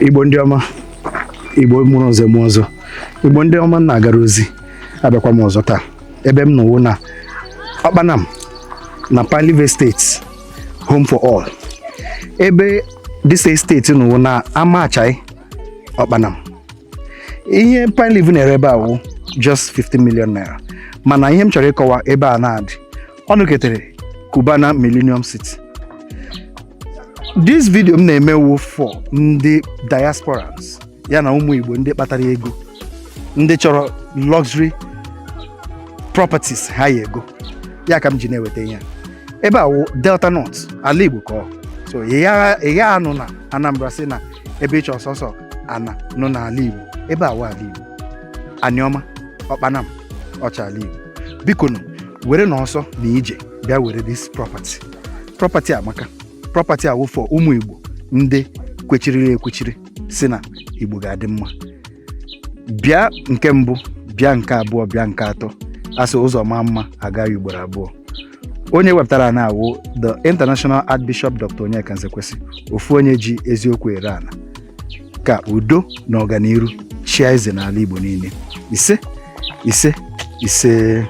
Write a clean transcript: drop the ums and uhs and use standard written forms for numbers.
Igbo ndị ọma, Igbo mụrụ ọzọ mụọ ọzọ, Igbo ndị ọma na-agara ozi, abịakwa m ọzọ taa. Ebe m nọwo na Ọkpanam na Pineleaf Estate, Home for All. Ebe this estate nọwo na Amachai, Ọkpanam. Ihe Pineleaf na-ere ebe a wụ just 50 million naira, mana ihe m chọrọ ịkọwa, ebe a na-adị ọ nọketere Cubana Millennium City. This video m na-emewu for ndị diasporans ya na ụmụ Igbo ndị kpatara ego, ndị chọrọ luxury properties ha ya ego ya ka m ji na-eweta ihe a. Ebe a wụ Delta North, ala Igbo ka ọ so ị gha anụ na Anambra si na ebe ịchọ sọsọ ana nọ n'ala Igbo. Ebe a wụ ala Igbo, Aniọma, Ọkpanam, ọcha ala Igbo. Biko nụ, were na ọsọ na ije bịa were this property. Property amaka. Property awụ for ụmụ Igbo ndị kwechiriri ekwechiri si na Igbo ga-adị mma. Bịa nke mbụ, bịa nke abụọ, bịa nke atọ. Asị ụzọ maa mma agaghị ugboro abụọ. Onye wepụtara na awụ the International Archbishop Dr. Onyeka Nzekwesị, ofu onye ji eziokwu ere ala ka udo na ọganiru chia eze n'ala Igbo niile. Ise, ise, ise.